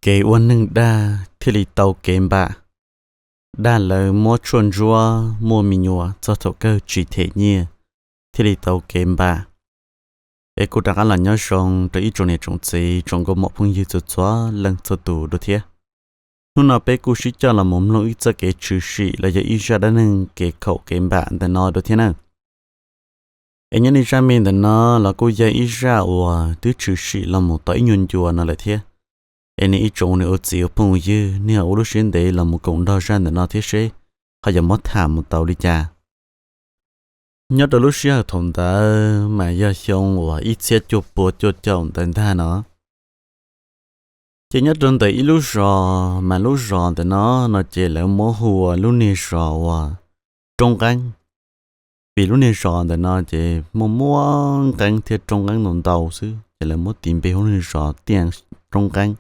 Kev ua neeg dag thiaj li tau kev npam. Dag lawv muab tshuaj ntsuab muaj me nyuam txog thaum kawg tsis them nyiaj thiaj li tau kev npam. Es kuj rov qab los nyob zoo rau ib tsoom niam tsoom txiv tsoom nkauj muam phooj ywg txhua txhua leej txhua tus dua thiab. Hnub no peb kuj sib coj los mus mloog ib txoj kev tshwm sim los yog ib zaj dab neeg kev khaum kev npam ntawm no dua thiab na. Es nyob li zaj me ntawm no los kuj yog ib zaj uas twb tshwm sim los mus tau ib nyuag ncua no lawm thiab. Es nej ib tsoom niam ua txiv ua phooj ywg nej ho ua lub siab ntev los mus koom nrog zaj ntawm no thiab seb ho yuav muab tham mus tau li cas. Nyob rau lub sij hawm thaum ntawd mas yog xyoo uas ib txhiab cuaj pua cuaj caum ntawd ntag no. Ces nyob rau ntawm ib lub zos mas lub zos ntawm no no ces lawv muab hu ua lub niag zos uas Roob Nqeeb. Vim lub niag zos ntawm no ces muaj muaj nqeeb thiab roob nqeeb ntau ntau xwb ces lawv muab tis npe hu lub niag zos tiaj Roob Nqeeb.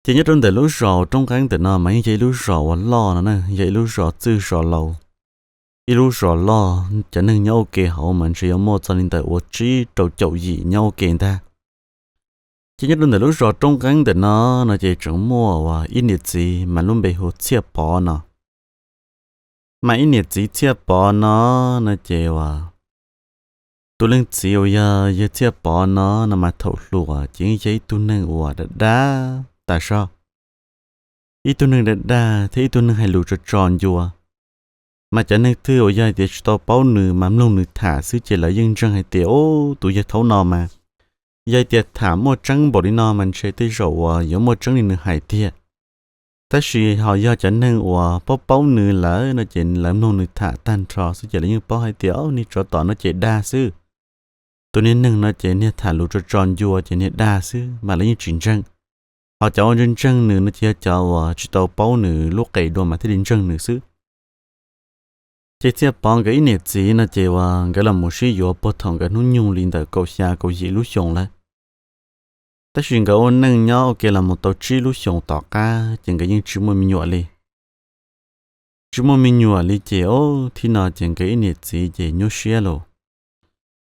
Ces nyob rau ntawm lub zos Roob Nqeeb ntawm no mas yeej yog ib lub zos uas loj no na, yog ib lub zos txwj zos laus, ib lub zos loj, cov neeg nyob ua ke hauv mas ntshe yuav muaj txog li ntawm uas tsib rau caum yim nyob ua ke ntag. Ces nyob rau ntawm lub zos Roob Nqeeb ntawm no no ces tseem muaj uas ib niam txiv mas lub npe hu Txhiaj Pov no. Mas ib niam txiv Txhiaj Pov no no ces uas tus leej txiv uas yog yawg Txhiaj Pov no no mas thaum hluas ces yeej yog ib tug neeg uas dag dag tas zog, ib tug neeg dag dag thiab ib tug neeg hais lus tso tso ncua. Mas cov neeg twg uas yog hais tias tsis tau paub nws mas mloog nws tham xwb ces lawv yeej ntseeg hais tias, ub, tus yawg thaud no mas yog hais tias tham muaj tseeb npaum li no mas ntshe tej zaum uas yuav muaj tseeb li nws hais tiag. Tab sis ho yog cov neeg uas paub paub nws lawm no ces lawv mloog nws tham tag nrho xwb ces lawv yeej paub hais tias, o, niag tsov tom no ces dag xwb. Tus niag neeg no ces niag tham lus tso tso ncua ces niag dag xwb mas lawv yeej tsis ntseeg. Ho cov uas ntseeg ntseeg nws no ces yog cov uas tsis tau paub nws lub qe dua mas thiaj li ntseeg nws xwb. Ces Txhiaj Pov nkawd ib niam txiv no ces uas nkawd los mus sib yuav puag thaum nkawd hnub nyoog li ntawm kaum xya kaum yim lub xyoos lawm. Tab sis nkawd ua neej nyob ua ke los mus tau tsib lub xyoos tom qab ces nkawd yeej tsis muaj me nyuam li. Tsis muaj me nyuam li ces, o, thib no ces nkawd ib niam txiv ces nyuaj siab lauj.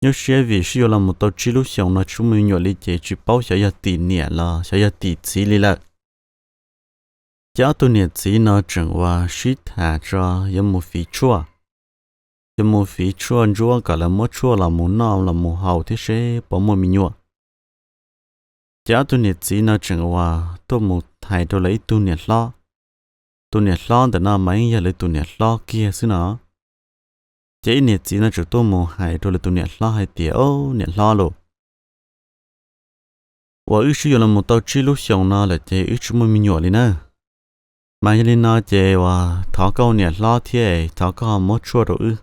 Nyuaj siab vim sib yuav los mus tau tsib lub xyoos no tsis muaj me nyuam li ces tsis paub xyov yog tim niam los xyov yog tim txiv li lawm. Ces ob tug niam txiv no tseem uas sib tham tso yuav mus fiv tshuaj, yuav mus fiv tshuaj ntsuab kom lawv muab tshuaj los mus noj los mus haus thiab seb puas muaj me nyuam. Ces ob tug niam txiv no tseem uas tuaj mus hais rau lawv ib tug niam hlob. Tus niam hlob ntawm no mas yeej yog lawv tus niam hlob kiag xwb no. Ces ib niam txiv no tseem tuaj mus hais rau lawv tus niam hlob hais tias, o, niam hlob lauj, uas wb sib yuav los mus tau tsib lub xyoos no lawm ces wb tsis muaj me nyuam li na. Mas yog li no ces uas thov koj niam hlob thiab thov koj muab tshuaj rau wb.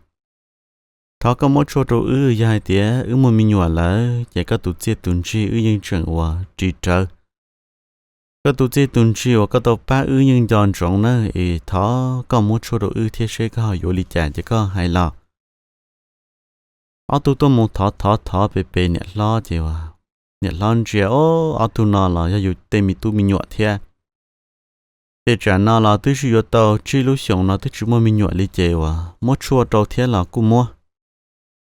Thov koj muab tshuaj rau wb, yog hais tias wb muaj me nyuam lawm ces koj tus txiaj tus ntsig wb yeej tseem uas ris rawv. Koj tus txiaj tus ntsig uas koj tau pab wb yeej nco ntsoov na, es thov koj muab tshuaj rau wb thiab seb koj ho yuav li cas ces koj hais los. Ob tug tuaj mus thov thov thov pem pem niam hlob ces uas niam hlob ntsia, o, ob tug no los yog yus tej me tub me nyuam thiab. Ces tsam no los twb sib yuav tau tsib lub xyoos no twb tsis muaj me nyuam li ces uas muab tshuaj rau thiab los kuj muab.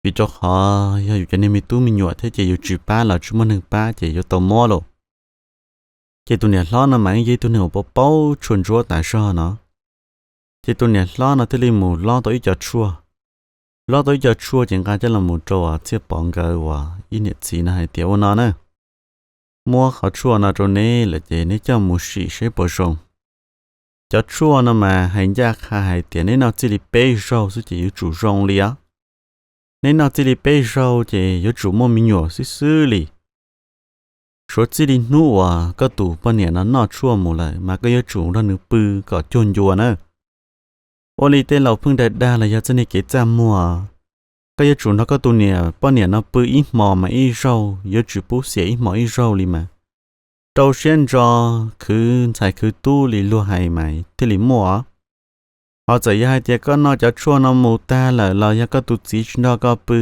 Vim rau qhov yog yus cov niag me tub me nyuam thiab ces yus tsis pab los tsis muaj neeg pab ces yuav tau muab lauj. Ces tus niam hlob no mas yeej yog ib tug neeg uas paub paub tshuaj ntsuab tas zog no. Ces tus niam hlob no thiaj li mus lob tau ib co tshuaj. Lob tau ib co tshuaj ces nqa coj los mus rau uas Txhiaj Pov nkawd uas ib niam txiv no hais tias, ua no na, muab qhov tshuaj no rau neb lawm ces neb coj mus sim seb puas zoo. Cov tshuaj no mas hais ncaj qha hais tias neb noj txij li peb zaug xwb ces yuav tsum zoo li os. Neb noj txij li peb zaug ces yuav tsum muaj me nyuam xwb xwb li. Suav txij li hnub uas koj tus poj niam no noj tshuaj mus lawm mas koj yuav tsum nrog nws pw kom cuag ncua na. Ua li tej laus pheej dag dag los yog txoj niag kev txaj muag, koj yuav tsum nrog koj tus niam poj niam no pw ib hmo mas ib zaug, yuav tsum pub xiam ib hmo ib zaug li mas rau siab ntso khwv ntxhais khwv tub li luag hais mas thiaj li muaj. Ho txawm yog hais tias koj noj cov tshuaj no mus tag lawm los yog koj tus txiv tsis nrog koj pw,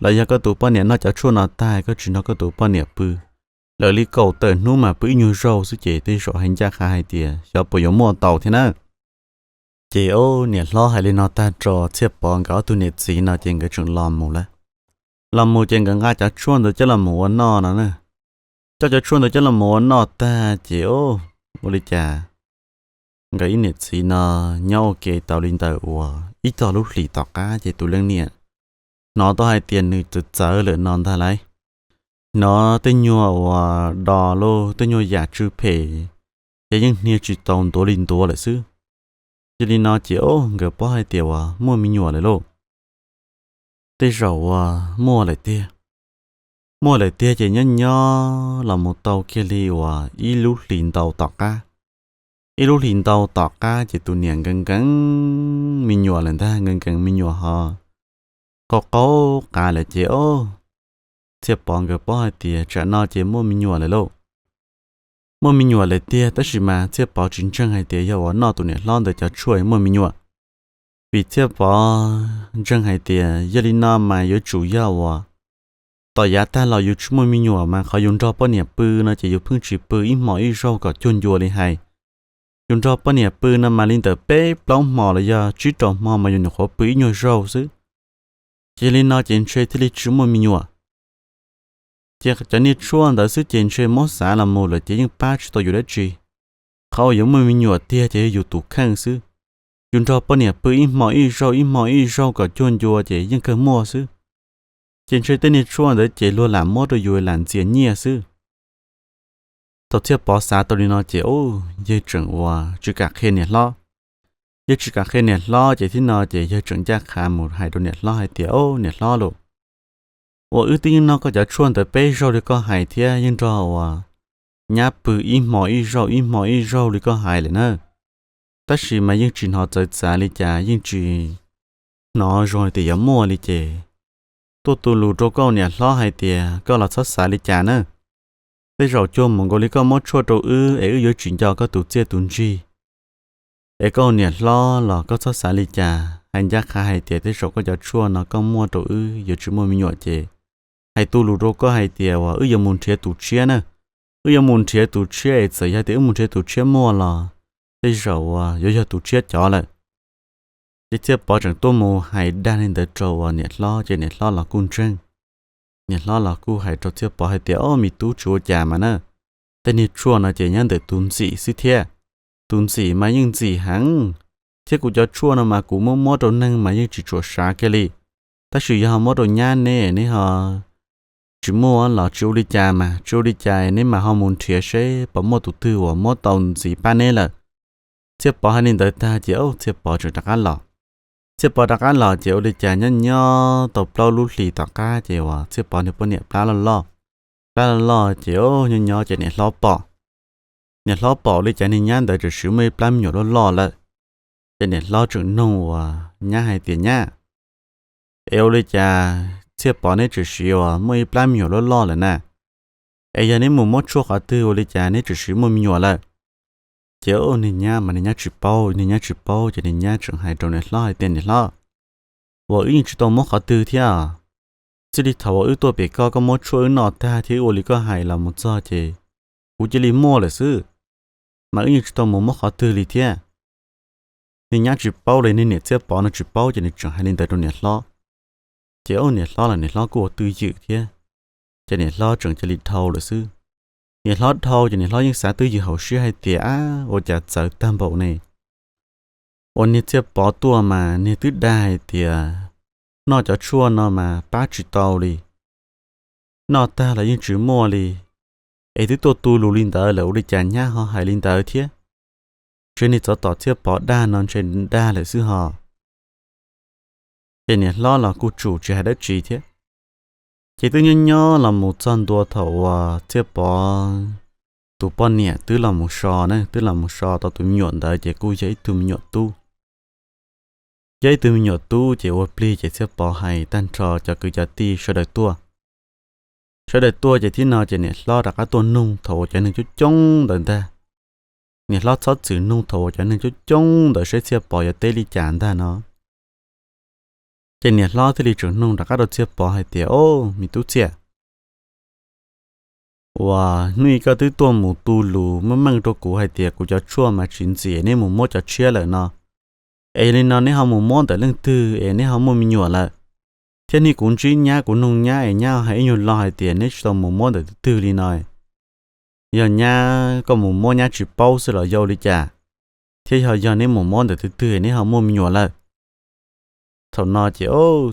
los yog koj tus poj niam noj cov tshuaj no tag koj tsis nrog koj tus poj niam pw, lawv li kaum tawm hnub mas pw ib nyuag zaug xwb ces tej zaum hais ncaj qha hais tias xyov puas yuav muaj tau thiab na. Ces niam hlob hais li no tag rau Txhiaj Pov nkawd ob tug niam txiv no ces nkawd tseem los mus lawm. Los mus ces nkawd nqa cov tshuaj ntawd coj los mus ua noj no na. Coj cov tshuaj ntawd coj los mus ua noj tag ces, o, ua li cas nkawd ib niam txiv no nyob ua ke tau li ntawm uas ib tog lub hlis tom qab ces tus leej niam hnov tau hais tias nws txawv txawv lawm no ntag lauj. Hnov tej nyuag uas do lub tej nyuag yam tsw phem ces yeej hnia tsis tau ntuav li ntuav lawm xwb. Yog li no ces, o, nkawd paub hais tias uas muaj me nyuam lawm lauj. Tej zaum uas muaj lawm tiag. Muaj lawm tiag ces nyob nyob los mus tau kiag li uas ib lub hlis ntau tom qab. Ib lub hlis ntau tom qab ces tus niam nkees nkees me nyuam lawm ntag, nkees nkees me nyuam ho qaug qaug qav lawm ces, o, Txhiaj Pov nkawd paub hais tias tsam no ces muaj me nyuam lawm lauj. Muaj me nyuam lawm tiag, tab sis mas Txhiaj Pov tsis ntseeg hais tias yog uas noj tus niam hlob ntawd cov tshuaj muaj me nyuam. Vim Txhiaj Pov ntseeg hais tias yog li no mas yuav tsum yog uas tom yav tag los yus tsis muaj me nyuam mas qhov yus nrog poj niam pw no ces yus pheej tsis pw ib hmo ib zaug kom cuag ncua li hais. Yus nrog poj niam pw no mas li ntawm peb plaub hmo los yog tsib rau hmo mas yus nyuam qhuav pw ib nyuag zaug xwb. Ces li no ces ntshe thiaj li tsis muaj me nyuam. Ces cov niag tshuaj ntawd xwb ces ntshe muab xav los mus lawm ces yeej pab tsis tau yus dab tsi. Qhov uas yuav muaj me nyuam tiag ces yog yus tus kheej xwb. Yus nrog poj niam pw ib hmo ib zaug ib hmo ib zaug kom cuag ncua ces yeej kawg muaj xwb. Ces ntshe tej niag tshuaj ntawd ces luag lam muab rau yus lam ntxias nyiaj xwb. Thaum Txhiaj Pov xav tau li no ces, o, yawg tseem uas tsis kam qhia niam hlob. Yawg tsis kam qhia niam hlob ces thiab no ces yawg tseem ncaj qha mus hais rau niam hlob hais tias, o, niam hlob lauj, uas wb twb yeej noj koj cov tshuaj ntawd peb zaug li koj hais thiab yeej nrog uas nyab pw ib hmo ib zaug ib hmo ib zaug li koj hais lawm na. Tab sis mas yeej tsis hnov txawv txav li cas, yeej tsis hnov zoo hais tias yuav muaj li ces tuaj tu lus rau koj niam hlob hais tias koj los txhob xav li cas na. Tej zaum cuag mus nkaus li koj muab tshuaj rau wb es wb yuav tsis nco koj tus txiaj tus ntsig. Es koj niam hlob los koj txhob xav li cas, hais ncaj qha hais tias tej zaum koj cov tshuaj no koj muaj rau wb yuav tsis muaj me nyuam ces hais tu lus rau koj hais tias uas wb yuav mus nrhiav tus tshiab na. Wb yuav mus nrhiav tus tshiab es txawm yog tias wb mus nrhiav tus tshiab muaj los tej zaum uas yuav yog tus tshiab cov lawm. Ces Txhiaj Pov tseem tuaj mus hais dag li ntawd rau uas niam hlob ces niam hlob los kuj ntseeg. Niam hlob los kuj hais rau Txhiaj Pov hais tias, o, me tub, tsis ua cas mas na. Tej niag tshuaj no ces nyob ntawm tus ntxim xwb thiab. Tus ntxim mas yeej ntxim heev, thiab kuv cov tshuaj no mas kuv muab muab rau neeg mas yeej tsis tshua sav kiag li. Tab sis yog ho muab rau nyab neb, neb ho tsis muaj los tsis ua li cas mas, tsis ua li cas neb mas ho mus nrhiav seb puas muaj tus twg uas muab tau ntxiv pab neb lawm. Txhiaj Pov hais li ntawd tag ces, o, Txhiaj Pov tseem rov qab los. Txhiaj Pov rov qab los ces ua li cas nyob nyob tau plaub lub hlis tom qab ces uas Txhiaj Pov niag poj niam plab loj loj, plab loj loj ces, o, nyob nyob ces niam hlob pom. Niam hlob pom ua li cas niag nyab ntawd tseem siv muaj ib plab me nyuam loj loj lawm. Ces niam hlob tseem nug uas nyab hais tias, nyab, es ua li cas Txhiaj Pov neb tseem siv uas muaj ib plab me nyuam loj loj lawm na? Es yog neb mus muab tshuaj qhov twg ua li cas neb tseem siv muaj me nyuam lawm? Ces niag nyab mas niag nyab tsis paub, niag nyab tsis paub ces niag nyab tseem hais rau niam hlob hais tias, niam hlob, uas wb yeej tsis tau muab qhov twg thiab. Txij li thaum uas wb tuaj pem koj, koj muab tshuaj wb noj tag thiab wb ua li koj hais los mus txog ces kuv cia li muaj lawm xwb, mas wb yeej tsis tau mus muab qhov twg li thiab. Niag nyab tsis paub li, niag niam Txhiaj Pov no tsis paub ces nws tseem hais li ntawd rau niam hlob. Ces, o, niam hlob los niam hlob kuj ua twj ywm thiab, ces niam hlob tseem cia li dhau lawm xwb. Niam hlob dhau ces niam hlob yeej xav twj ywm hauv siab hais tias, ab, ua cas txawv tag npaum ne. Uas niag Txhiaj Pov tuaj mas niag twb dag hais tias noj cov tshuaj no mas pab tsis tau li, noj tag los yeej tsis muaj li, es twb tuaj tu lus li ntawd lawm ua li cas nyab ho hais li ntawd thiab? Ntshe niag tsov tom Txhiaj Pov dag no ntshe dag lawm xwb ho. Ces niam hlob los kuj tsum tsis hais dab tsi thiab. Ces twb nyob nyob los mus txog ntua thaum uas Txhiaj Pov tus poj niam twb los mus so na, twb los mus so tau tus me nyuam ntawd ces kuj yog ib tug me nyuam tub. Yog ib tug me nyuam tub ces ua plig ces Txhiaj Pov hais tag nrho cov kwv cov tij sawv daws tuaj. Sawv daws tuaj ces thiab no ces niam hlob rov qab tuaj nug thaum uas cov neeg coob coob ntawd ntag. Niam hlob txhob txwm nug thaum uas cov neeg coob coob ntawd seb Txhiaj Pov yuav teb li cas ntag no. Ces niam hlob thiaj li tseem nug rov qab rau Txhiaj Pov hais tias, o, me tub Txhiaj, uas hnub ib koj twb tuaj mus tu lus meej meej rau kuv hais tias kuv cov tshuaj mas tsis ntxim, neb mus muab cov tshiab lawm no, es yog li no neb ho mus muab ntawm leej twg es neb ho muaj me nyuam lawm? Thiab hnub kuv ntsib nyab kuv nug nyab es nyab hais ib nyuag lo hais tias neb tsis tau mus muab ntawm twg twg li no. Yog nyab koj mus muab nyab tsis paub xwb los yog ua li cas? Thiab yog, yog neb mus muab ntawm twg twg neb ho muaj me nyuam lawm? Thaum no ces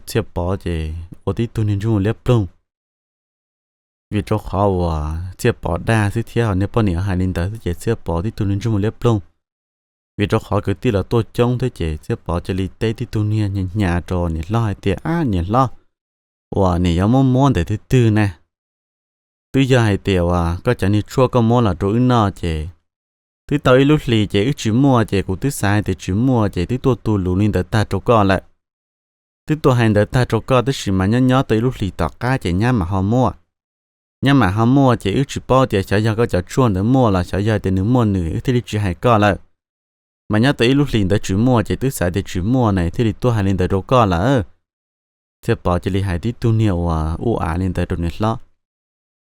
Txhiaj Pov ces ua tib tug niag ntsej muag liab ploog, vim rau qhov uas Txhiaj Pov dag xwb thiab ho niag poj niam hais li ntawd xwb ces Txhiaj Pov tib tug niag ntsej muag liab ploog. Vim rau qhov kwv tij los tuaj coob thiab ces Txhiaj Pov cia li teb tib tug niag hnyav hnyav rau niam hlob hais tias, Ab niam hlob, uas niam yuav muab muab ntawm twg twg na? Twb yog hais tias uas koj cov niag tshuaj koj muab los rau wb noj ces twb tau ib lub hlis ces wb tsis muaj ces kuv twb xav hais tias tsis muaj ces twb tuaj tu lus li ntawd tag rau koj lawm. Twb tuaj hais ntawd tag rau koj tab sis mas nyob nyob tau ib lub hlis tom qab ces nyab mam ho muaj. Nyab mam ho muaj ces wb tsis paub tias xyov yog koj cov tshuaj ntawd muaj los xyov yog tias nws muaj nws wb thiaj li tsis hais koj lawm. Mas nyob tau ib lub hlis ntawd tsis muaj ces twb xav tias tsis muaj na thiaj li tuaj hais li ntawd rau koj lawm. Txhiaj Pov cia li hais tib tug niag uas ua av li ntawd rau niam hlob.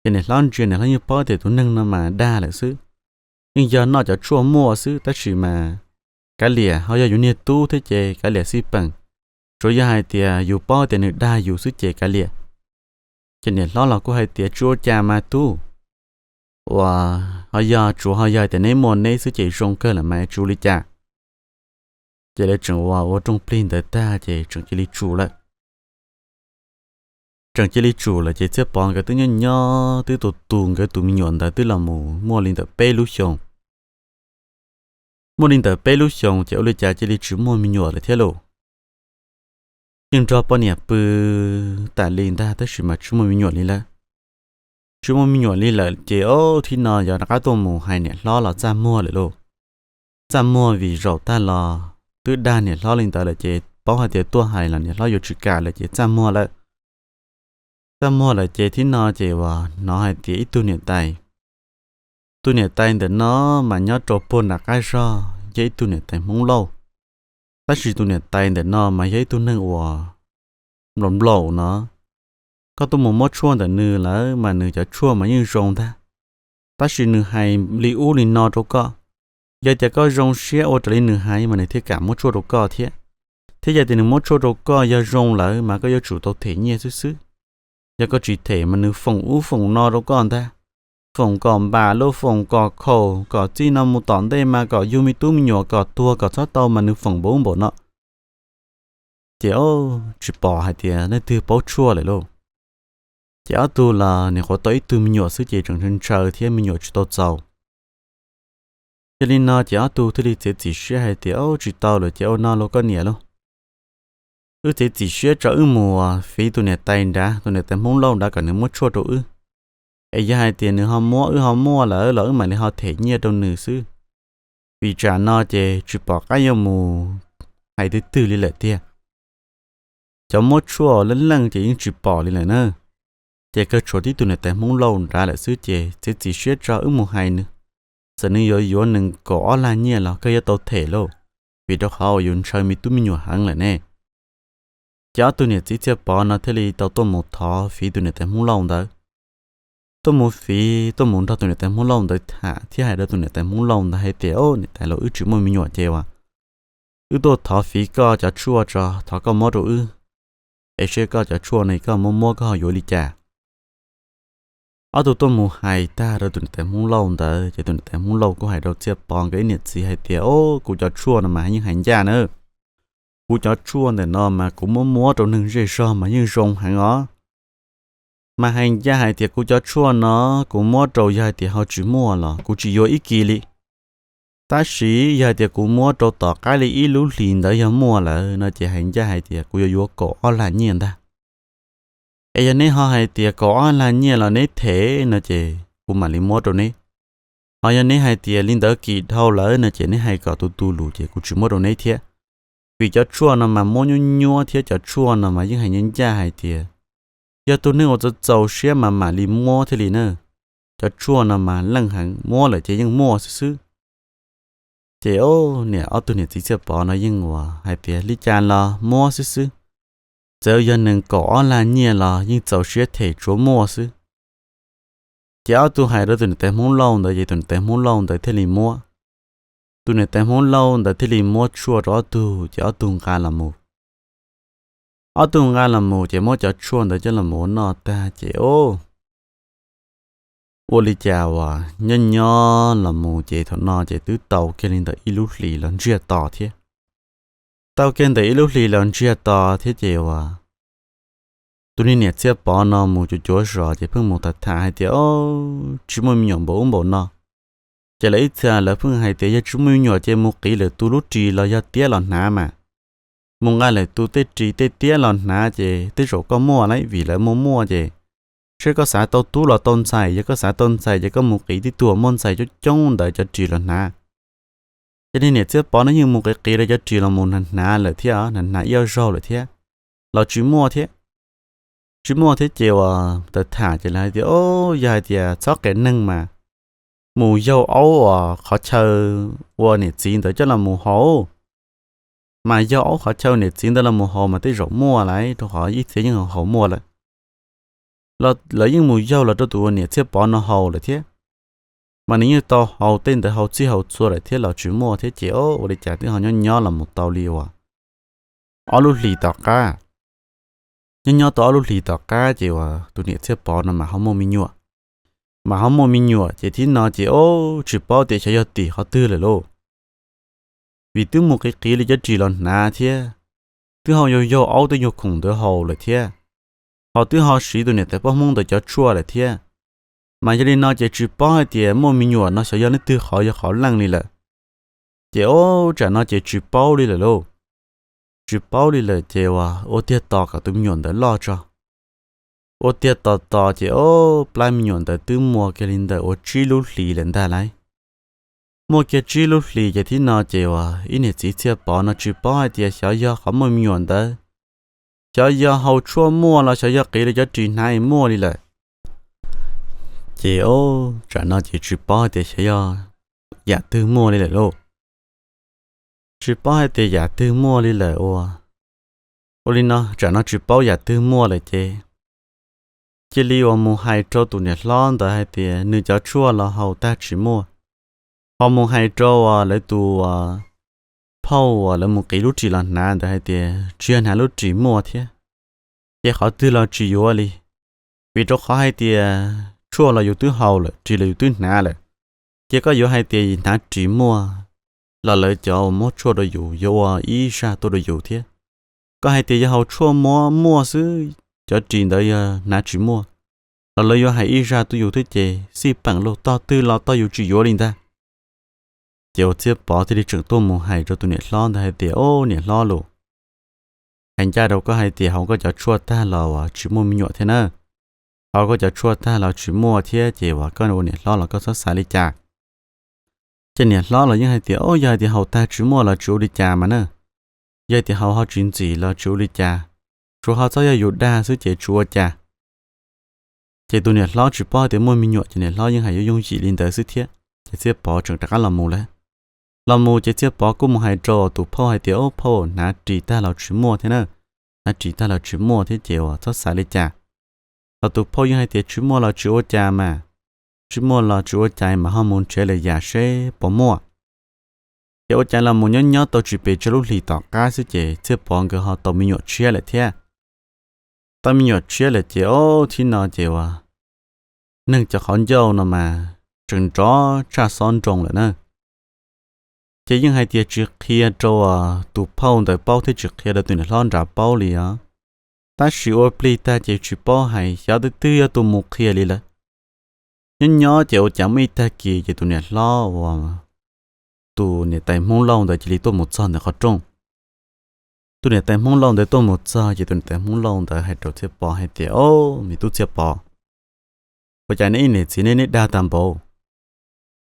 Ces niam hlob ntsia niam hlob yeej paub tias tus neeg no mas dag lawm xwb, yeej yog noj cov tshuaj muaj xwb tab sis mas kav liam ho yog yus niag tub thiab ces kav liam xij peem, tsuas yog hais tias yus paub tias nws dag yus xwb ces kav liam. Ces niam hlob los kuj hais tias tsis ua cas mas tub, uas ho yog tsuas ho yog tias neb muaj neb xwb ces zoo kawg lawm mas tsis ua li cas. Ces lawv tseem ua ua rooj plig ntawd tag ces tseem cia li tsum lawm. Tseem cia li tsum lawm ces Txhiaj Pov nkawd twb nyob nyob twb tu tu nkawd tus me nyuam ntawd twb los mus muaj li ntawm peb lub xyoos. Muaj li ntawm peb lub xyoos ces ua li cas cia li tsis muaj me nyuam lawm thiab lauj. Yeej nrog poj niam pw tas li ntag tab sis mas tsis muaj me nyuam li lawm. Tsis muaj me nyuam li lawm ces ob thib no yog rov qab tuaj mus hais niam hlob los txaj muag lawm lauj. Txaj muag vim zaum tag los twb dag niam hlob li ntawd lawm ces paub hais tias tuaj hais los niam hlob yuav tsis kam lawm ces txaj muag lawm. Txaj muag lawm ces thib no ces uas hnov hais tias ib tug niam tais, tus niam tais ntawm no mas nyob rau puag nram qab zog yog ib tug niam tais Hmoob Lauj. Tab sis tus niam tais ntawm no mas yog ib tug neeg uas nplaum nplaum no. Koj tuaj mus muab tshuaj ntawm nws lawm mas nws cov tshuaj mas yeej zoo ntag. Tab sis nws hais li ub li no rau koj, yog tias koj zoo siab ua raws li nws hais mas nws thiaj kam muab tshuaj rau koj thiab. Thiab yog tias nws muab tshuaj rau koj yog zoo lawm mas koj yuav tsum tau them nyiaj xwb xwb. Yog koj tsis them mas nws foom ub foom no rau koj ntag, foom kom npam lub foom kom khaum kom txij no mus tom ntej mas kom yug me tub me nyuam kom tuag kom txhob tau mas nws foom npaum ub npaum no. Ces tsis pom hais tias leej twg paub tshuaj lawm lauj. Ces ob tug los nim qhuav tau ib tug me nyuam xwb ces tseem ntshaw ntshaw thiab me nyuam tsis tau txaus. Yog li no ces ob tug thiaj li txiav txim siab hais tias, Tsis tau lawm ces ua no lauj koj niam lauj, wb txiav txim siab tso wb mus fiv tus niam tais nrad, tus niam tais Hmoob Lauj nrad kom nws muab tshuaj rau wb. Es yog hais tias nws ho muab wb ho muaj lawm los wb mam li ho them nyiaj rau nws xwb. Vim tsam no ces tsis pom qab yuav mus hais twg twg li lawm tiag. Cov muab tshuaj leej leej ces yeej tsis pom li lawm na. Ces kawg tshuav tib tug niam tais Hmoob Lauj nrad lawm xwb ces txiav txim siab tso wb mus hais nws. Txawm nws yuav yuav nees nkaum ob lag nyiaj los kawg yuav tau them lauj, vim rau qhov uas yus ntshaw me tub me nyuam heev lawm ne. Ces ob tug niam txiv Txhiaj Pov no thiaj li tau tuaj mus thov fiv tus niam tais Hmoob Lauj ntawd. Tuaj mus fiv, tuaj mus nrog tus niam tais Hmoob Lauj ntawd tham thiab hais rau tus niam tais Hmoob Lauj ntawd hais tias, Niam tais lauj, wb tsis muaj me nyuam ces uas wb tuaj thov fiv koj cov tshuaj tso, thov koj muab rau wb, es seb koj cov tshuaj no koj muab muab koj ho yuav li cas? Ob tug tuaj mus hais tag rau tus niam tais Hmoob Lauj ntawd ces tus niam tais Hmoob Lauj kuj hais rau Txhiaj Pov nkawd ib niam txiv hais tias, Au, kuv cov tshuaj no mas yeej hais ncaj na. Kuv cov tshuaj ntawm no mas kuv muab muab rau neeg zej zog mas yeej zoo heev os. Mas hais ncaj hais tias kuv cov tshuaj no kuv muab rau yog hais tias ho tsis muaj los kuv tsis yuav ib kis li. Tab sis yog hais tias kuv muab rau tom qab li ib lub hlis ntawd yog muaj lawm no ces hais ncaj hais tias kuv yuav yuav kaum ob lag nyiaj ntag. Es yog neb ho hais tias kaum ob lag nyiaj los neb them no ces kuv mam li muab rau neb. Ho yog neb hais tias li ntawd kim dhau lawm no ces neb hais kom tu tu lus ces kuv tsis muab rau neb thiab. Vim cov tshuaj no mas muab nyuab nyuab thiab cov tshuaj no mas yeej hais ncaj ncaj hais tias yog tus neeg uas txaus txaus siab mas mam li muab thiaj li na. Cov tshuaj no mas leej heev, muab lawm ces yeej muaj xwb xwb. Ces niam, ob tug niam txiv Txhiaj Pov no yeej uas hais tias li cas los muab xwb xwb. Txawm yog nees nkaum ob lag nyiaj los yeej txaus siab them tsuav muaj xwb. Ces ob tug hais rau tus niam tais Hmoob Lauj ntawd ces tus niam tais Hmoob Lauj ntawd thiaj li muab. Tus niam tais Hmoob Lauj ntawd thiaj li muab tshuaj rau ob tug ces ob tug nqa los mus. Ob tug nqa los mus ces muab cov tshuaj ntawd coj los ua noj tag ces o Ua li cas uas nyob nyob los mus ces thaum no ces twb tau kiag li ntawm ib lub hlis los ntsiag to thiab. Tau kiag ntawm ib lub hlis los ntsiag to thiab ces uas tus niag niam Txhiaj Pov no mus cuav cuav zos ces pheej mus tham tham hais tias, o, tsis muaj me nyuam npaum ub npaum no. Ces lawv ib txhia lawv pheej hais tias yog tsis muaj me nyuam ces mus qiv lawm tus lub ris los yog tiab los hnav mas. Mus nqa lawm tus tej ris tej tiab los hnav ces tej zaum koj muaj lawm, vim lawv muaj muaj ces seb koj xav tau tub los tau ntxhais, yog koj xav tau ntxhais ces koj mus qiv tib tug muaj ntxhais coob coob ntawd cov ris los hnav. Ces niag niam Txhiaj Pov no yeej mus qiv qiv lawv cov ris los mus hnav hnav lawm thiab, hnav hnav ib ob zaug lawm thiab, los tsis muaj thiab. Tsis muaj thiab ces uas tham tham ces lawv hais tias, o, yog hais tias txhob qias neeg mas mus yaug aub uas qhov chaw ua niam txiv ntawd coj los mus haus. Mas yaug aub qhov chaw niam txiv ntawd los mus haus mas tej zaum muaj lawm, rau qhov ib txhia yeej haus muaj lawm. Lawv yeej mus yaug los rau tus niam Txhiaj Pov no haus lawm thiab. Mas nws yeej tau haus tej ntawd haus txij haus txhua lawm thiab los tsis muaj thiab ces, o, ua li cas twb ho nyob nyob los mus tau li uas ob lub hlis tom qab. Nyob nyob tau ob lub hlis tom qab ces uas tus niam Txhiaj Pov no mas ho muaj me nyuam. Mas ho muaj me nyuam ces thib no ces, o, tsis paub tias xyov yog tim qhov twg lawm lauj. Vim twb mus qiv qiv li cov ris los hnav thiab, twb ho yaug yaug aub tej nyuag khoom ntawd haus lawm thiab, ho twb ho siv tus niam tais poj Hmoob ntawd cov tshuaj lawm thiab. Mas yog li no ces tsis paub hais tias muaj me nyuam no xyov yog leej twg qhov yog qhov leej li lawm. Ces, o, tsam no ces tsis paub li lawm lauj. Tsis paub li lawm ces uas ua tiag tos kom tus me nyuam ntawd loj tso. Ua tiag tos tos ces, o, plab me nyuam ntawd twb muaj kiag li ntawm ua tsib lub hlis lawm ntag lauj. Muaj kiag tsib lub hlis ces thib no ces uas ib niam txiv Txhiaj Pov no tsis paub hais tias xyov yog qhov muaj me nyuam ntawd, xyov yog haus tshuaj muaj los xyov yog qiv li cov ris hnav muaj li lawm. Ces, o, tsam no ces tsis paub hais tias xyov yog yam twg muaj li lawm lauj. Tsis paub hais tias yam twg muaj li lawm ua. Ua li no tsam no tsis paub yam twg muaj lawm ces cia li uas mus hais rau tus niam hlob ntawd hais tias nws cov tshuaj los haus tag tsis muaj. Ho mus hais rau uas lawv tus phauj uas lawv mus qiv lub ris los hnav ntawd hais tias tsis yog hnav lub ris muaj thiab, ces qhov twg los tsis yuav li. Vim rau qhov hais tias tshuaj los yus twb haus lawm, ris los yus twb hnav lawm, ces koj yuav hais tias hnav ris muaj los lawv cov uas muab tshuaj rau yus yuav ua ib zaj tuaj rau yus thiab. Koj hais tias yog haus tshuaj muaj muaj xwb, cov ris ntawd yog hnav tsis muaj los lawv yuav hais ib zaj tuaj yus thiab ces xij peem lauj, tog twg los tog yus tsis yuav li ntag. Ces ua Txhiaj Pov thiaj li tseem tuaj mus hais rau tus niam hlob ntawd hais tias, o, niam hlob lauj, hais ncaj rau koj hais tias haus koj cov tshuaj tag los uas tsis muaj me nyuam thiab na. Haus koj cov tshuaj tag los tsis muaj thiab ces uas koj ua niam hlob los koj txhob xav li cas. Ces niam hlob los yeej hais tias, o, yog hais tias haus tag tsis muaj los tsis ua li cas mas na. Yog hais tias haus ho tsis ntxim los tsis ua li cas, tsuas ho txhob yog yus dag xwb ces tsis ua cas. Ces tus niam hlob tsis paub tias muaj me nyuam ces niam hlob yeej hais yooj yooj yim li ntawd xwb thiab. Ces Txhiaj Pov tseem rov qab los mus lawm. Los mus ces Txhiaj Pov kuj mus hais rau tus phauj hais tias, o, phauj, hnav ris tag los tsis muaj thiab na. Hnav ris tag los tsis muaj thiab ces uas txhob xav li cas. Los tus phauj yeej hais tias tsis muaj los tsis ua cas mas, tsis muaj los tsis ua cas mas ho mus nrhiav lwm yam seb puas muaj. Ces ua cas los mus nyob nyob tau tsis pes tsawg lub hlis tom qab xwb ces Txhiaj Pov nkawd ho tau me nyuam tshiab lawm thiab. Tau me nyuam tshiab lawm ces, o, thib no ces uas neeg cov qhov ncauj no mas tseem nrov tshaj xob nroo lawm na. Ces yeej hais tias tsis qhia rau tus phauj ntawd paub thiab tsis qhia rau tus niam hlob nrad paub li os. Tab sis ua plig tag ces tsis paub hais xyov twb twg yog tus mus qhia li lawm. Nyob nyob ces ua cas muaj ib tag kis ces tus niam hlob uas tus niam tais Hmoob Lauj ntawd cia li tuaj mus txog ntawm qhov rooj. Tus niam tais Hmoob Lauj ntawd tuaj mus txog ces tus niam tais Hmoob Lauj ntawd hais rau Txhiaj Pov hais tias, o, me tub Txhiaj Pov, ua cas neb ib niam txiv neb, neb dag tag npaum,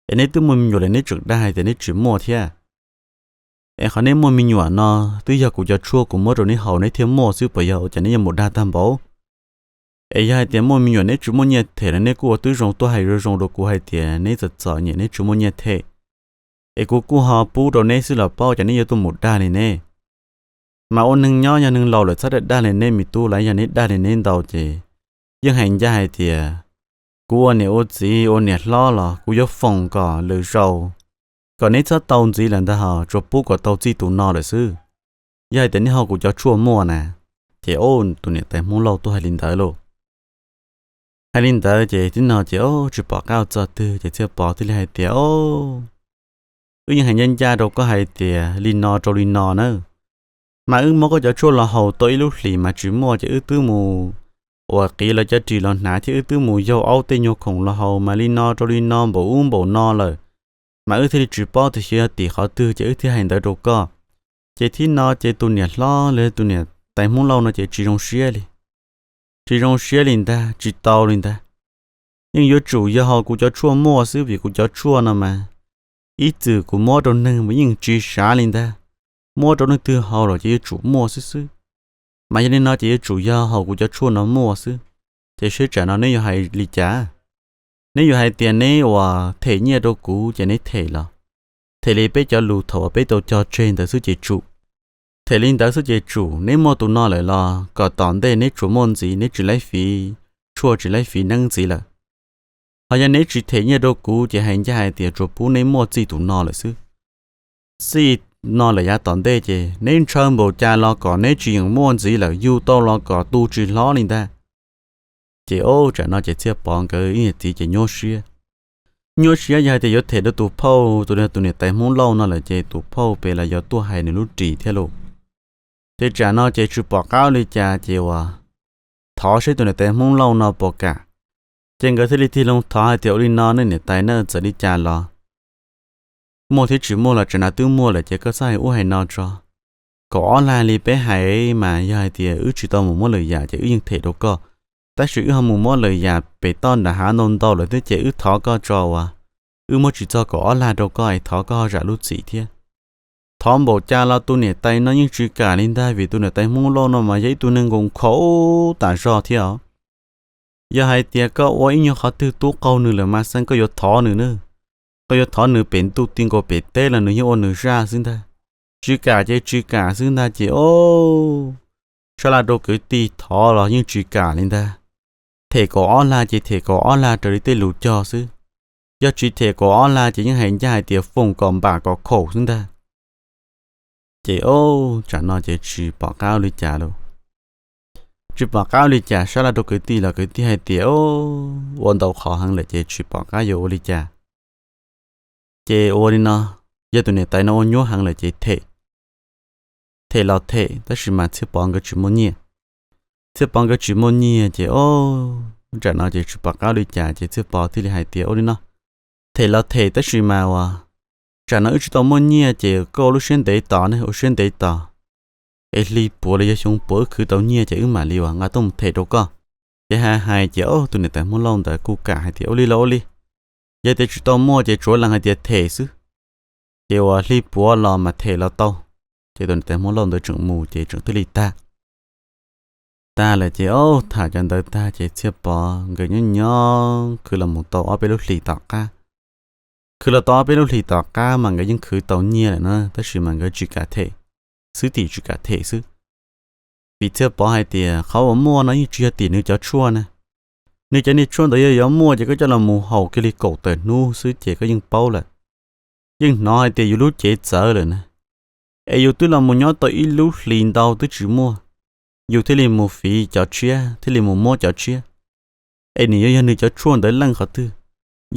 es neb twb muaj me nyuam lawm neb tseem dag hais tias neb tsis muaj thiab. Es qhov neb muaj me nyuam no twb yog kuv cov tshuaj kuv muab rau neb haus neb thiaj muaj xwb puas yog, ua cas neb yuav mus dag tag npaum? Es yog hais tias muaj me nyuam neb tsis muaj nyiaj them los neb kuj ua tib zoo tuaj hais zoo zoo rau kuv hais tias neb txom txom nyem neb tsis muaj nyiaj them, es kuv kuj ho pub rau neb xwb los paub, ua cas neb yuav tuaj mus dag li ne? Mas ua neeg nyob yog neeg laus lawm txhob dag dag li ne me tub, lawv yog neb dag li neb ntau ces yeej hais ncaj hais tias kuv ua niam ua txiv ua niam hlob los kuv yuav foom kom lwm zaus kom neb txhob tau ntxiv lawm ntag, ho tsuas pub kom tau txij tus no lawm xwb. Yog hais tias neb haus kuv cov tshuaj muaj na. Ces tus niam tais Hmoob Lauj tuaj hais li ntawd lauj. Hais li ntawd ces tib no ces, o, tsis pom qab ua txog twg ces Txhiaj Pov thiaj li hais tias, o, wb yeej hais ncaj ncaj rau koj hais tias li no rau li no na, mas wb muab koj cov tshuaj los haus tau ib lub hlis mas tsis muaj ces wb twb mus uas qiv lawv cov ris los hnav thiab wb twb mus yaug aub tej nyuag khoom los haus mas li no rau li no npaum ub npaum no lawm, mas wb thiaj li tsis paub tias xyov yog tim qhov twg ces wb thiaj hais ntawd rau koj. Ces tib no ces tus niam hlob los tus niam tais Hmoob Lauj no ces tsis zoo siab li. Tsis zoo siab li ntag, tsis tau li ntag. Yeej yuav tsum yog haus kuv cov tshuaj muaj xwb vim kuv cov tshuaj no mas ib txwm kuv muab rau neeg mas yeej tsis sav li ntag. Muab rau leej twg haus los ces yuav tsum muaj xwb xwb. Mas yog li no ces yuav tsum yog haus kuv cov tshuaj no muaj xwb. Ces seb tsam no neb yuav hais li cas? Neb yuav hais tias neb uas them nyiaj rau kuv ces neb them los, them li peb cov lus thaum uas peb tau cog tseg ntawd xwb ces tsum. Them li ntawd xwb ces tsum, neb muaj tus no lawm los kom tom ntej neb tsuas muaj ntxiv, neb tsis laib fiv tshuaj tsis laib fiv neeb ntxiv lawm. Ho yog neb tsis them nyiaj rau kuv ces hais ncaj hais tias tsuas pub neb muaj txij tus no lawm xwb. Txij no lawm yav tom ntej ces neb ntshaw npaum cas los kom neb tsis yeem muaj ntxiv lawm, yug tau los kom tu tsis hlob li ntag. Ces o, tsam no ces Txhiaj Pov nkawd ib niam txiv ces nyuaj siab. Nyuaj siab yog hais tias yuav them rau tus phauj, tus, tus niam tais Hmoob Lauj no lawm ces tus phauj pem los yuav tuaj hais nws lub ris thiab lauj. Ces tsam no ces tsis pom qab ua li cas ces uas thov seb tus niam tais Hmoob Lauj no puas kam. Ces nkawd thiaj li tig loo thov hais tias ua li no nej niam tais na, txawm li cas los muaj thiab tsis muaj los tsam no twb muaj lawm ces koj txhob hais ub hais no tso. Kaum ob lag li peb hais mas yog hais tias wb tsis tau mus muab lwm yam ces wb yeej them rau koj, tab sis wb ho mus muab lwm yam pem toj nram hav ntau ntau lawm thiab ces wb thov koj tso uas wb muab tsis txog kaum ob lag rau koj es thov koj ho zam lub txim thiab. Thov npaum cas los tus niam tais no yeej tsis kam li ntag vim tus niam tais Hmoob Lauj no mas yog ib tug neeg nkaus nkhaus tas zog thiab os. Yog hais tias koj ua ib nyuag qhov twg tub qaug nws lawm mas xeeb koj yuav thov nws na. Koj yuav thov nws pem ntuj ti nkaus pem teb los nws yeej ua nws zaj xwb ntag. Tsis kam ces tsis kam xwb ntag ces o, sab laj rau kwv tij thov los yeej tsis kam li ntag. Them kaum ob lag ces them kaum ob lag raws li tej lus cog xwb. Yog tsis them kaum ob lag ces yeej hais ncaj hais tias foom kom npam kom khaum xwb ntag. Ces o, tsam no ces tsis pom qab ua li cas lauj. Tsis pom qab ua li cas, sab laj rau kwv tij los kwv tij hais tias o, ua ntau qhov heev lawm ces tsis pom qab yuav ua li cas. Ces ua li no, yog tus niam tais no ua nyuab heev lawm ces them. Them los them tab sis mas Txhiaj Pov nkawd tsis muaj nyiaj. Txhiaj Pov nkawd tsis muaj nyiaj ces o, tsam no ces tsis pom qab ua li cas ces Txhiaj Pov thiaj li hais tias ua li no, them los them tab sis mas uas tsam no wb tsis tau muaj nyiaj ces koj ua lub siab ntev tos ne, ua siab ntev tos es hli puav los yog xyoo puav wb khwv tau nyiaj ces wb mam li uas nqa tuaj mus them rau koj. Ces hais hais ces o, tus niam tais Hmoob Lauj ntawd kuj kam hais tias ua li los ua li, yog tias tsis tau muaj ces tsuav lees hais tias them xwb, ces uas hli puav los mas them los tau. Ces tus niam tais Hmoob Lauj ntawd tseem mus ces tseem thiaj li tag. Tag lawm ces o, tham cov ntawd tag ces Txhiaj Pov nkawd nyob nyob khwv los mus tau ob peb lub hlis tom qab. Khwv los tau ob peb lub hlis tom qab mas nkawd yeej khwv tau nyiaj lawm na tab sis mas nkawd tsis kam them, xwb tim tsis kam them xwb. Vim Txhiaj Pov hais tias qhov uas muaj no yeej tsis yog tim nws cov tshuaj na. Nws cov niag tshuaj ntawd yog yuav muaj ces koj coj los mus haus kiag li kaum tawm hnub xwb ces koj yeej paub lawm. Yeej hnov hais tias yus lub cev txawv lawm na. Es yus twb los mus nyob tau ib lub hlis ntau twb tsis muaj, yus thiaj li mus fiv cov tshiab thiaj li mus muab cov tshiab. Es nws yuav yog nws cov tshuaj ntawd leej qhov twg?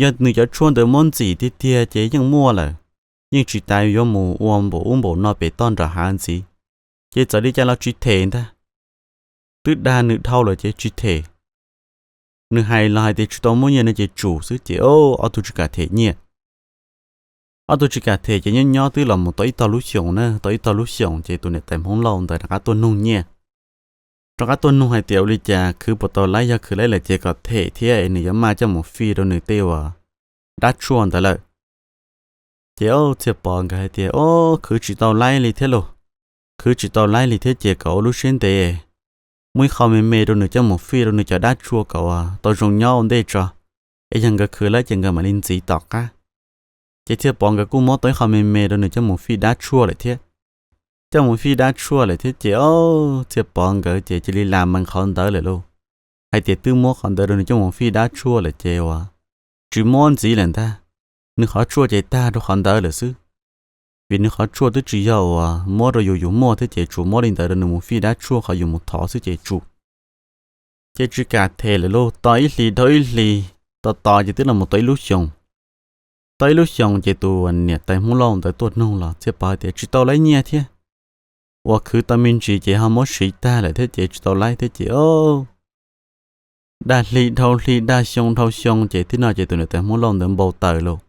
Yog nws cov tshuaj ntawd muab ntxim tiag tiag ces yeej muaj lawm, yeej tsis tas yuav mus ua npaum ub npaum no pem toj nram hav ntxiv. Ces txawm li cas los tsis them ntag. Twb dag nws dhau lawm ces tsis them. Nws hais los hais tias tsis tau muaj nyiaj no ces tsum xwb ces ob tug tsis kam them nyiaj. Ob tug tsis kam them ces nyob nyob twb los mus tau ib tog lub xyoos na, tau ib tog lub xyoos ces tus niam tais Hmoob Lauj ntawd rov qab tuaj nug nyiaj. Rov qab tuaj nug hais tias ua li cas khwv puas tau laib, yog khwv laib lawm ces kom them thiab es nws yuav maj coj mus fij rau nws tej uas dab tshuaj ntawd lawm. Ces Txhiaj Pov nkawd hais tias o, khwv tsis tau laib li thiab lauj. Khwv tsis tau laib li thiab ces kom ua lub siab ntev, muaj ib qho me me rau nws coj mus fij rau nws cov dab tshuaj kom uas tau zoo nyob ua ntej tso, es yog nkawd khwv laib ces nkawd mam li ntxiv tom qab. Ces Txhiaj Pov nkawd kuj muab tau ib qho me me rau nws coj mus fij dab tshuaj lawm thiab. Coj mus fij dab tshuaj lawm thiab ces o, Txhiaj Pov nkawd ces cia li lam mees qhov ntawd lawm lauj. Hais tias twb muab qhov ntawd rau nws coj mus fij dab tshuaj lawm ces uas tsis muab ntxiv lawm ntag. Nws qhov tshuaj ces tag rau qhov ntawd lawm xwb. Vim nws qhov tshuaj twb tsis yog uas muab rau yus yus muaj thiab ces tsuas muab li ntawd rau nws mus fij dab tshuaj qhov yus mus thov xwb ces tsum. ces tsis kam them lawm lauj. Tos ib hlis dhau ib hlis, tos tos ces twb los mus tau ib lub xyoos. Tau ib lub xyoos ces tus niam tais Hmoob Lauj ntawd tuaj nug los Txhiaj Pov hais tias, tsis tau laib nyiaj thiab, uas khwv tau me ntsis ces ho muab siv tag lawm thiab ces tsis tau laib thiab ces, o, dag hli dhau hli, dag xyoo dhau xyoo ces tib no ces tus niam tais Hmoob Lauj ntawd npau taws lauj.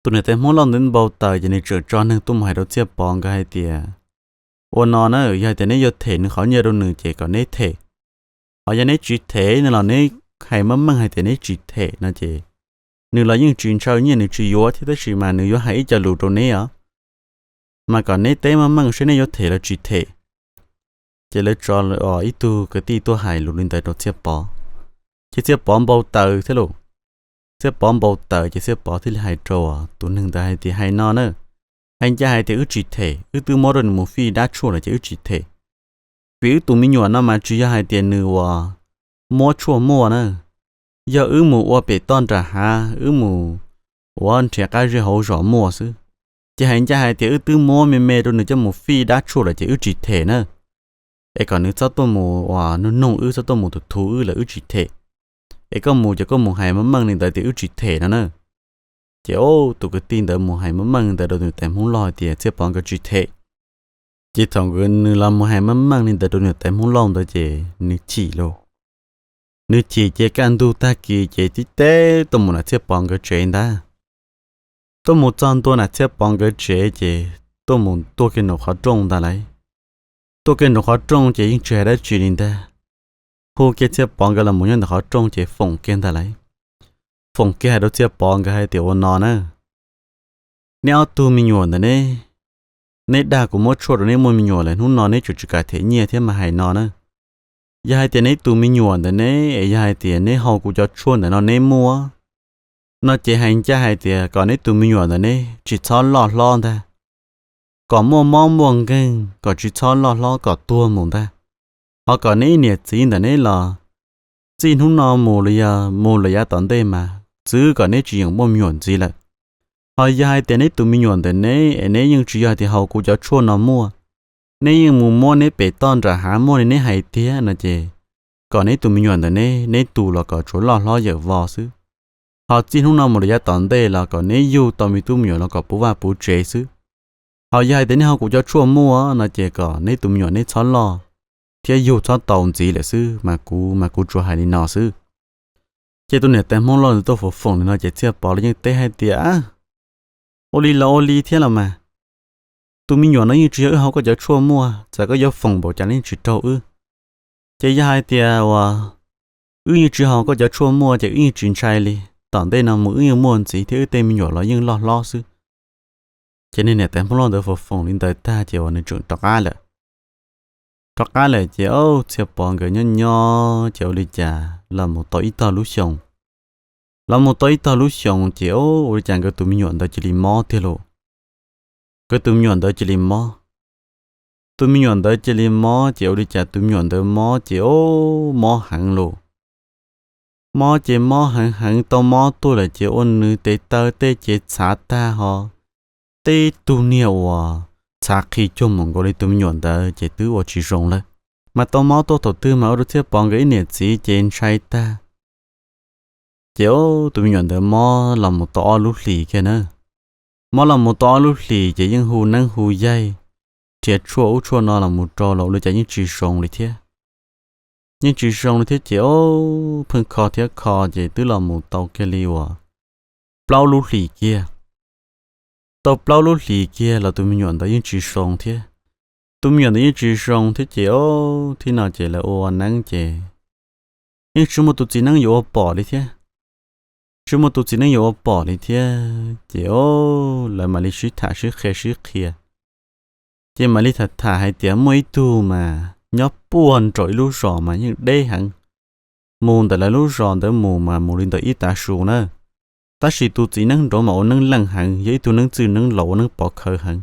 Tus niam tais Hmoob Lauj ntawd npau taws ces nws tseem tso neeg tuaj mus hais rau Txhiaj Pov nkawd hais tias, ua no na, yog hais tias neb yuav them nws qhov nyiaj rau nws ces kom neb them. Ho yog neb tsis them no los neb hais meej meej hais tias neb tsis them no ces nws los yeej tsis ntshaw nyiaj, nws tsis yuav thiab, tab sis mas nws yuav hais ib co lus rau neb os, mas kom neb teb meej meej seb neb yuav them los tsis them. Ces lawv tso ib tug kwv tij tuaj hais lus li ntawd rau Txhiaj Pov, ces Txhiaj Pov npau taws thiab lauj. Txhiaj Pov npau taws ces Txhiaj Pov thiaj li hais rau tus neeg ntawd hais tias, hais no na, hais ncaj hais tias wb tsis them, wb twb muab rau nws mus fij dab tshuaj lawm ces wb tsis them. Vim wb tus me nyuam no mas tsis yog hais tias nws uas muab tshuaj muaj na, yog wb mus ua pem toj nram hav, wb mus ua nrhiav qab zej hauv zos muaj xwb. Ces hais ncaj hais tias wb twb muab me me rau nws coj mus fij dab tshuaj lawm ces wb tsis them na. Es kom nws txhob tuaj mus uas nug nug wb, txhob tuaj mus thuv thuv wb lawm wb tsis them. Es koj mus ces koj mus hais meej meej li ntawd tias wb tsis them no na. Ces tus kwv tij ntawd mus hais meej meej li ntawd rau tus niam tais Hmoob Lauj hais tias Txhiaj Pov nkawd tsis them. Ces thaum nkawd nws los mus hais meej meej li ntawd rau niam tais Hmoob Lauj ntawd ces nws chim lauj. Nws chim ces kaj ntug tag kis ces tib teb tuaj mus nram Txhiaj Pov nkawd tsev ntag. Tuaj mus txog ntua nram Txhiaj Pov nkawd tsev ces tuaj mus tuaj kiag nraum qhov rooj ntag lauj. Tuaj kiag nraum qhov rooj ces yeej tsis hais dab tsi li ntag. Hu kiag Txhiaj Pov nkawd los mus nyob ntawm qhov rooj ces foom kiag ntag lauj. Foom kiag hais rau Txhiaj Pov nkawd hais tias ua no na, neb ob tug me nyuam ntawm neb, neb dag kuv muab tshuaj rau neb muaj me nyuam lawm, hnub no neb tseem tsis kam them nyiaj thiab mas hais no na. Yog hais tias neb tus me nyuam ntawm neb es yog hais tias neb haus kuv cov tshuaj ntawm no neb muaj no ces hais ncaj hais tias kom neb tus me nyuam ntawm neb tsis txhob loj hlob ntag, kom muaj mob muaj nkeeg kom tsis txhob loj hlob kom tuag mus ntag. Ho kom neb ib niam txiv ntawm neb los txij hnub no mus los yog mus lawm yav tom ntej mas txwv kom neb tsis yeem muaj me nyuam ntxiv lawm. Ho yog hais tias neb tus me nyuam ntawm neb es neb yeej tsis yog tias haus kuv cov tshuaj no muaj, neb yeej mus muab neb pem toj nram hav muaj li neb hais tiag no ces kom neb tus me nyuam ntawm neb, neb tus los kom tsuas loj hlob yawm vos xwb. Ho txij hnub no mus lawm yav tom ntej los kom neb yug tau me tub me nyuam los kom puv vaj puv tsev xwb. Ho yog hais tias neb haus kuv cov tshuaj muaj no ces kom neb tus me nyuam neb txhob loj thiab yug txhob tau ntxiv lawm xwb, mas kuv mas kuv tsuas hais li no xwb. Ces tus niam tais Hmoob Lauj ntawd tuaj foom foom li no ces Txhiaj Pov los yeej teb hais tias, ua li los ua li thiab los mas, tus me nyuam no yeej tsis yog wb haus koj cov tshuaj muaj, txawm koj yuav foom npaum cas los yeej tsis raug wb. Ces yog hais tias uas wb yeej tsis haus koj cov tshuaj muaj ces wb yeej tsis ntshai li, tom ntej no mus wb yeej muaj ntxiv thiab wb tej me nyuam los yeej loj hlob xwb. Ces niag niam tais Hmoob Lauj ntawd foom foom li ntawd tag ces uas nws tseem rov qab lawm. Rov qab lawm ces Txhiaj Pov nkawd nyob nyob ces ua li cas los mus tau ib tog lub xyoos. Los mus tau ib tog lub xyoos ces ua li cas nkawd tus me nyuam ntawd cia li mob tiag lauj. Nkawd tus me nyuam ntawd cia li mob. Tus me nyuam ntawd cia li mob ces ua li cas tus me nyuam ntawd mob ces o, mob heev lauj. Mob ces mob heev heev tau mob tuaj lawm ces ua nws tes taw tej ces txhav tag ho. Tej tug niag uas txhav qhi cuag mus nkaus li tus me nyuam ntawd ces twb ua tsis zoo lawm. Mas tau mob tuaj thaum twg mas ua rau Txhiaj Pov nkawd ib niam txiv ces ntshai tag. Ces tus me nyuam ntawd mob los mus tau ob lub hlis kiag na. Mob los mus tau ob lub hlis ces yeej hu neeb hu yaig, nrhiav tshuaj ub tshuaj no los mus rau los ua li cas yeej tsis zoo li thiab. Yeej tsis zoo li thiab ces o, pheej kho thiab kho ces twb los mus tau kiag li uas plaub lub hlis kiag. Tau plaub lub hlis kiag los tus me nyuam ntawd yeej tsis zoo thiab. Tus me nyuam ntawd yeej tsis zoo thiab ces o, thib no ces lawv ua neeb ces yeej tsis muaj tus txiv neeb yuav ua pom li thiab. Tsis muaj tus txiv neeb yuav ua pom li thiab ces o, lawv mam li sib tham sib qhia sib qhia. Ces mam li tham tham hais tias muaj ib tug mas nyob puag nraum ib lub zos mas yeej deb heev, mus ntawm lawv lub zos ntawd mus mas mus li ntawm ib tav su na. Tab sis tus txiv neeb nraud mas ua neeb leej heev, yog ib tug neeb txwj neeb laus ua neeb pov khawv heev.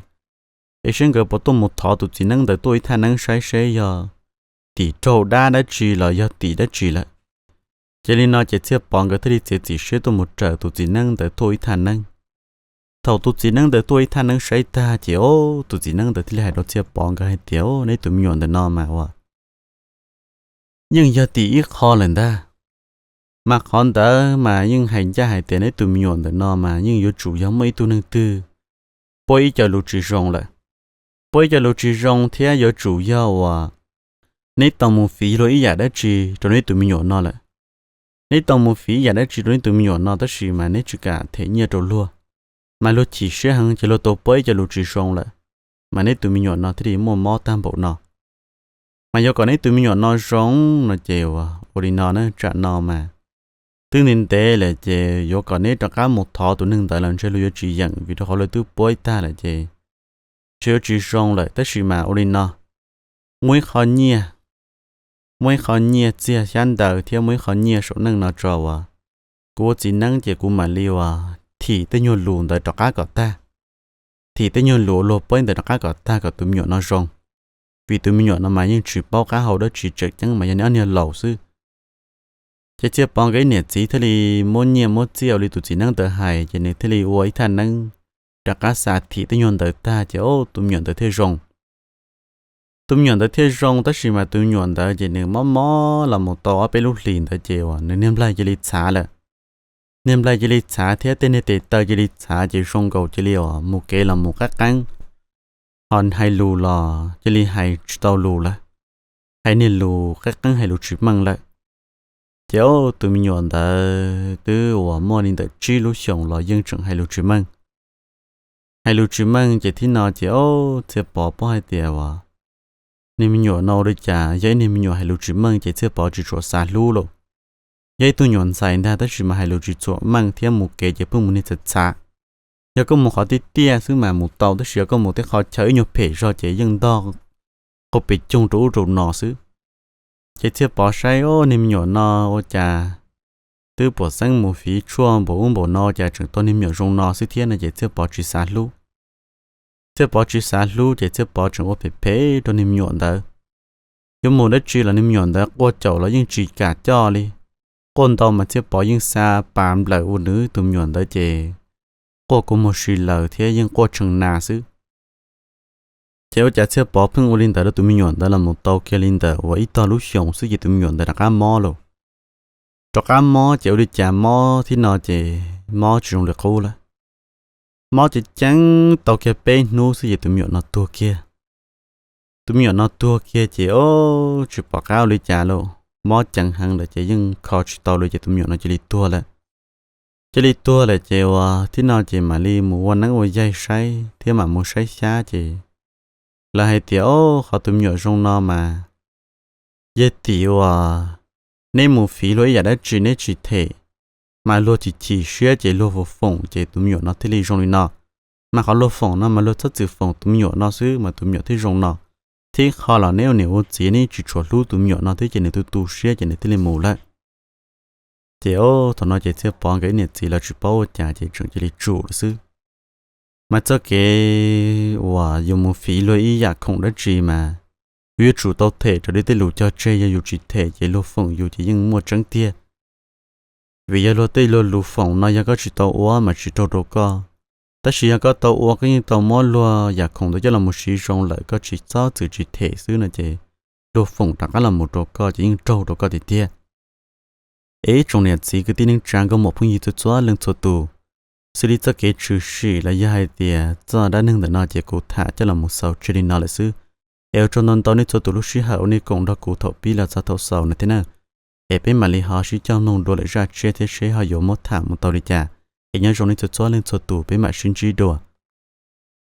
Es seb nkawd puas tuaj mus thov tus txiv neeb ntawd tuaj ib thaj neeb saib seb yog tim raug dab dab tsi los yog tim dab tsi lawm. Ces li no ces Txhiaj Pov nkawd thiaj li txiav txim siab tuaj mus raws tus txiv neeb ntawd tuaj ib thaj neeb. Thaum tus txiv neeb ntawd tuaj ib thaj neeb saib tag ces o, tus txiv neeb ntawd thiaj li hais rau Txhiaj Pov nkawd hais tias, o, neb tus me nyuam ntawm no mas ua yeej yog tim ib qho lawm ntag. Mas qhov ntawd mas yeej hais ncaj hais tias neb tus me nyuam ntawm no mas yeej yuav tsum yog muaj ib tug neeg twg puab ib co lus tsis zoo lawm. Puab ib co lus tsis zoo thiab yuav tsum yog uas neb tau mus fiv luag ib yam dab tsi rau neb tus me nyuam no lawm. Neb tau mus fiv ib yam dab tsi rau neb tus me nyuam no tab sis mas neb tsis kam them nyiaj rau luag, mas luag chim siab heev ces luag tau puab ib co lus tsis zoo lawm, mas neb tus me nyuam no thiaj li muaj mob tag npaum no. Mas yuav kom neb tus me nyuam no zoo no ces ua li no na, tsam no mas twb ntev ntev lawm ces yuav kom neb rov qab mus thov tus neeg ntawd los ntshe luag yuav tsis yeem vim rau qhov luag twb puab ib tag lawm ces ntshe yuav tsis zoo lawm. Tab sis mas ua li no, muaj ib qho nyiaj, muaj ib qho nyiaj txiag xyab ntawv thiab muaj ib qho nyiaj saum neej no tso uas kuv ua txiv neeb ces kuv mam li uas thim tej nyuag lus ntawd rov qab kom tag. Thim tej nyuag lus uas luag puab ntawd rov qab kom tag kom tus me nyuam no zoo. Vim tus me nyuam no mas yeej tsis paub qab hau dab tsi, tseem ceeb mas yog neb ob niag laus xwb. Ces Txhiaj Pov nkawd ib niam txiv thiaj li muab nyiaj muab txiaj ua li tus txiv neeb ntawd hais ces nws thiaj li ua ib thaj neeb rov qab xa thim tej nyuag ntawd tag ces tus me nyuam ntawd thiaj zoo. Tus me nyuam ntawd thiaj zoo tab sis mas tus me nyuam ntawd ces nws mob mob los mus tau ob peb lub hlis ntawd ces uas nws niag nplaig cia li txhav lawm. Niag nplaig cia li txhav thiab tej niag tes taw cia li txhav ces zoo nkaus cia li uas mus kev los mus qab qeeb, ho hais lus los cia li hais tsis tau lus lawm, hais niag lus qab qeeb hais lus tsis meej lawm. Ces tus me nyuam ntawd twb uas muaj li ntawm tsib lub xyoos los yeej tseem hais lus tsis meej. Hais lus tsis meej ces thib no ces Txhiaj Pov paub hais tias uas niag me nyuam no ua li cas yog ib niag me nyuam hais lus tsis meej ces Txhiaj Pov tsis tshua xav hlub lawm. Yog ib tug nyuam ntxhais ntag tab sis mas hais lus tsis tshua meej thiab mus kev ces pheej mus niag txhav txhav. Yog koj mus qhov tiaj tiaj xwb mas mus tau tab sis yog koj mus tej qhov chaw ib nyuag phem zog ces yeej ntog qau pes coog rau ub rau no xwb. Ces Txhiaj Pov saib, o, niag me nyuam no ua cas twb puas xeeb mus fiv tshuaj npaum ub npaum no cas tseem tau niag me nyuam zoo no xwb thiab no ces Txhiaj Pov tsis xav hlub. Txhiaj Pov tsis xav hlub ces Txhiaj Pov tseem ua phem phem rau niag me nyuam ntawd. Yuav mus dab tsi los niag me nyuam ntawd quaj caum los yeej tsis kam coj li. Quaj ntau mas Txhiaj Pov yeej xa pas nplawm ua nws tus me nyuam ntawd ces quaj kua muag si lawm thiab yeej quaj tshee nas xwb. Ces ua cas Txhiaj Pov pheej ua li ntawd rau tus me nyuam ntawd los mus tau kiag li ntawm uas ib tog lub xyoos xwb ces tus me nyuam ntawd rov qab mob lawm. Rov qab mob ces ua li cas mob thib no ces mob tsis zoo li qub lawm. Mob ceev ceev tau kiag peb hnub xwb ces tus me nyuam no tuag kiag. Tus me nyuam no tuag kiag ces o, tsis pom qab ua li cas lawm, mob ceev heev lawm ces yeej kho tsis tau li ces tus me nyuam no cia li tuag lawm. Cia li tuag lawm ces uas thib no ces mam li mus ua neeb ua yaig saib thiab mam mus saib xyab ces lawv hais tias, o, qhov tus me nyuam zoo no mas yog tim uas neb mus fiv luag ib yam dab tsi neb tsis them, mas luag chim chim siab ces luag foom foom ces tus me nyuam no thiaj li zoo li no. Mas qhov luag foom no mas luag txhob txwm foom tus me nyuam no xwb mas tus me nyuam thiaj zoo no. Thib qho los neb ua niam ua txiv neb tsis tshua hlub tus me nyuam no thiab ces nws tu tu siab ces nws thiaj li mus lawm. Ces o, thaum no ces Txhiaj Pov nkawd ib niam txiv los tsis paub ua cas ces tseem cia li tsum lawm xwb. Mas txoj kev uas yus mus fiv luag ib yam khoom dab tsi mas yus yuav tsum tau them raws li tej lus cog tseg, yog yus tsis them ces luag foom yus ces yeej muaj tseeb tiag. Vim yog luag tej luag lus foom no yog koj tsis tau ua mas tsis raug rau koj, tab sis yog koj tau ua koj yeej tau muab luag yam khoom ntawd coj los mus siv zoo lawm koj tsis txhob txwm tsis them xwb no ces luag foom rov qab los mus rau koj ces yeej raug rau koj tiag tiag. Es ib tsoom niam txiv kwv tij neej tsa nkauj muam phooj ywg txhua txhua leej txhua tus, xws li txoj kev tshwm sim los yog hais tias txoj dab neeg ntawm no ces kuv tham coj los mus xaus tseg li no lawm xwb. Es ua tsaug ntau ntau nej txhua tus lub sij hawm uas nej koom nrog kuv thaum pib los txog thaum xaus no thiab na. Es peb mam li ho sib coj mloog dua lwm zaj tshiab thiab seb ho yuav muab tham mus tau li cas. Es nyob zoo nej txhua txhua leej txhua tus, peb mam sib ntsib dua.